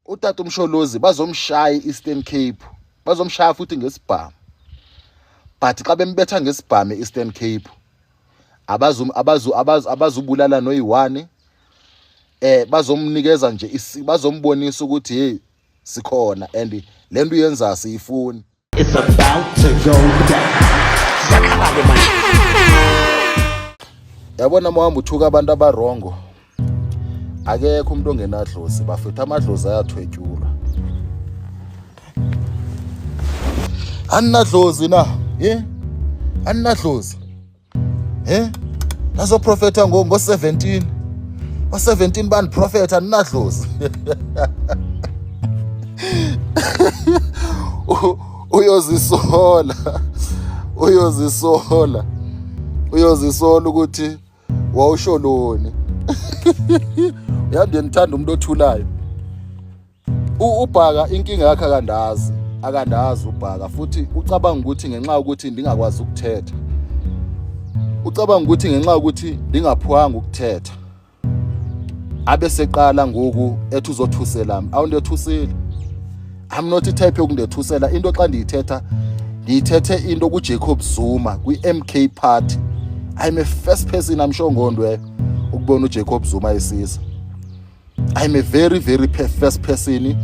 Utata uMsholozi bazomshaya i-Eastern Cape, bazomshaya futhi ngesibhamu. But xa bembetha ngesibhamu e-Eastern Cape, abazu abazu abazu abazubulala noyi-one, bazomnikeza nje, bazombonisa ukuthi hey, sikhona and le nto uyenza siyifuni. It's about to go down. Ziyakhala-ke manje. Yabona uma uhamba uthuka abantu abarongo, akekho umuntu ongenadlozi bafethu, amadlozi ayathwetyulwa. Aninadlozi na? Eh? Aninadlozi? Eh? Nazoprofetha ngo 17. Ngo 17 baniprofetha, aninadlozi. Uyozisola. Uyozisola. Uyozisola ukuthi wawusho loni. Uyandi ngithanda umuntu othulayo. UBhaka inkinga yakhe akandazi, akandazi uBhaka, futhi ucabanga ukuthi ngenxa yokuthi ndingakwazi ukuthetha, ucabanga ukuthi ngenxa yokuthi ndingaphiwanga ukuthetha, abe seqala ngoku ethi uzothusela mna. Awundethuseli, I'm not i-type yokundethusela. Into xa ndiyithetha, ndiyithethe into kuJacob Zuma kwi-MK Party. I'm a first person, I'm sure ngondwe ukubona uJacob Zuma esiza. I'm a very very first person,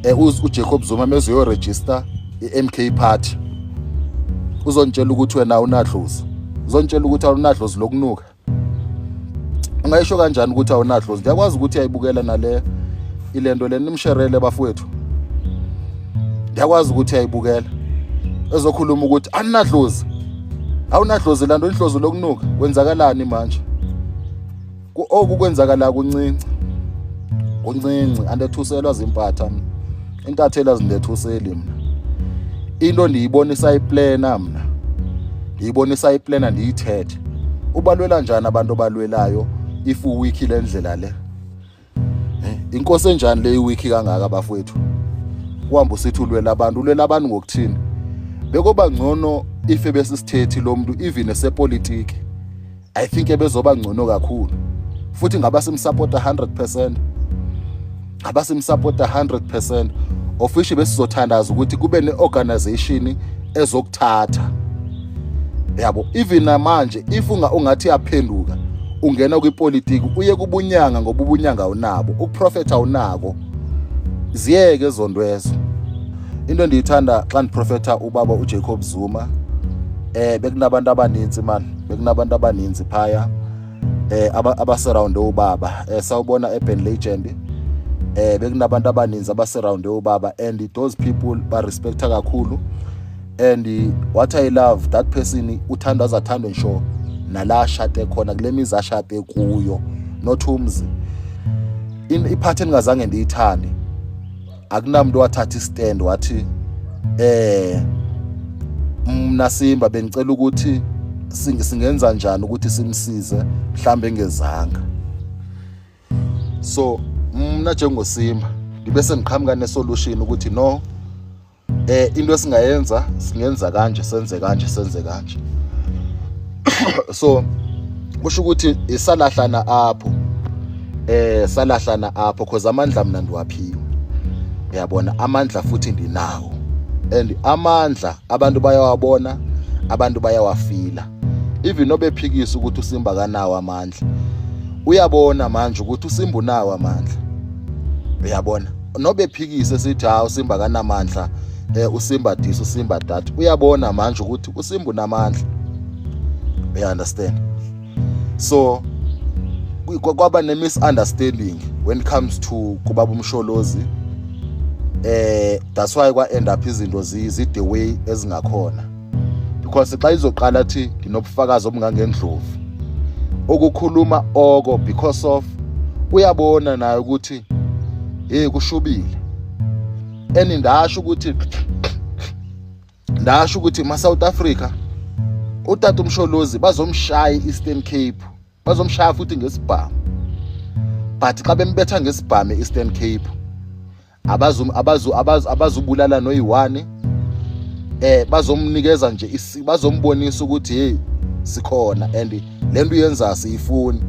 uJacob Zuma mezoyoregister i-MK Party, uzontshela ukuthi wena awunadlozi, uzontshela ukuthi awunadlozi lokunuka. Ungayisho kanjani ukuthi awunadlozi? Ndiyakwazi ukuthi uyayibukela nale ilento le, nimsherele bafowethu. Ndiyakwazi ukuthi uyayibukela, ezokhuluma ukuthi aninadlozi, awunadlozi lanto inhlozo lokunuka. Kwenzakalani manje? Oku kwenzakala kuncinci kuncinci, andethuselwa zimpatha mna, intatheli azindethuseli mna. Into ndiyibonisa iplena mna, ndiyibonisa iplena, ndiyithethe. Ubalwela njani abantu obalwelayo if uwiki le ndlela le? Inkosi enjani le iwiki kangaka bafowethu? Uhamba usithi ulwela abantu, ulwela abantu ngokuthini? Bekuba ngcono if ebesisithethi lo muntu even esepolitiki, I think ebezoba ngcono kakhulu, futhi ngaba simsupporta 100%, ngaba simsupporta 100%, of which besizothandaza ukuthi kube ne-organization ezokuthatha, yabo. Even namanje if ungathi yaphenduka, ungena kwipolitiki, uye kubunyanga, ngoba ubunyanga unabo, ukuprofetha unako, ziyeke ezontwezo. Into endiyithanda xa ndiprofetha ubaba uJacob Zuma, bekunabantu abaninzi man, bekunabantu abaninzi phaya abasurrounde ubaba. Sawubona Urban Legend. Bekunabantu abaninzi abasurrounde ubaba and those people ba respecta kakhulu, and what I love, that person uthanda azathandwe ngisho nala ashade khona, kule mizi ashade kuyo, not umzi. Iphathi engingazange ndiyithande, akunamuntu wathatha istand wathi mna Simba bengicela ukuthi singenza njani ukuthi simsize, mhlambe engezanga. So mna njengoSimba ngibe sengiqhamuka nesolution ukuthi no, into esingayenza, singenza kanje, senze kanje, senze kanje. So kusho ukuthi isalahlana apho, salahlana apho, cause amandla mina ndiwaphiwe, uyabona, amandla futhi ndinawo, and amandla abantu bayawabona, abantu bayawafila. Even nobephikisa ukuthi uSimba kanawo amandla, uyabona manje ukuthi uSimba unawo amandla, uyabona. Nobephikise sithi hawu, uSimba kanamandla, uSimba this, uSimba that, uyabona manje ukuthi uSimba unamandla, you understand? So kwaba ne misunderstanding when it comes to kubaba uMsholozi. That's why kwa end up izinto zi the way ezingakhona, because xa izoqala athi ndinobufakazi obungangendlovu ukukhuluma oko, because of uyabona naye ukuthi hey, kushubile. And ndasho ukuthi ma South Africa, utata uMsholozi bazomshaya i-Eastern Cape, bazomshaya futhi ngesibhamu. But xa bembetha ngesibhamu e-Eastern Cape, abazu abazu abazu abazubulala noyi-one, bazomnikeza nje, bazombonisa ukuthi hey, sikhona and le nto uyenza siyifuni,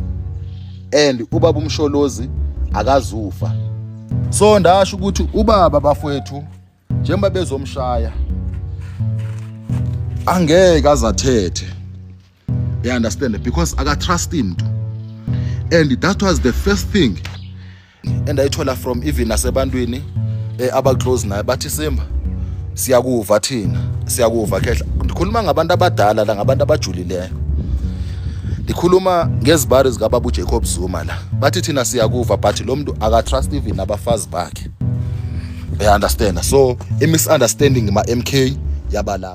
and ubaba uMsholozi akazufa. So ndasho ukuthi ubaba bafowethu njengoba bezomshaya angeke azathethe, you understand, because akatrust mntu. And that was the first thing endayithola from even nasebantwini abaclose naye, bathi, "Simba, siyakuva thina, siyakuva khehla." Ndikhuluma ngabantu abadala la, ngabantu abajulileyo, ndikhuluma ngezibari zikababa uJacob Zuma la. Bathi, "Thina siyakuva, but lo muntu akatrust even abafazi bakhe," you understand? So i-misunderstanding ma-MK yaba lapho.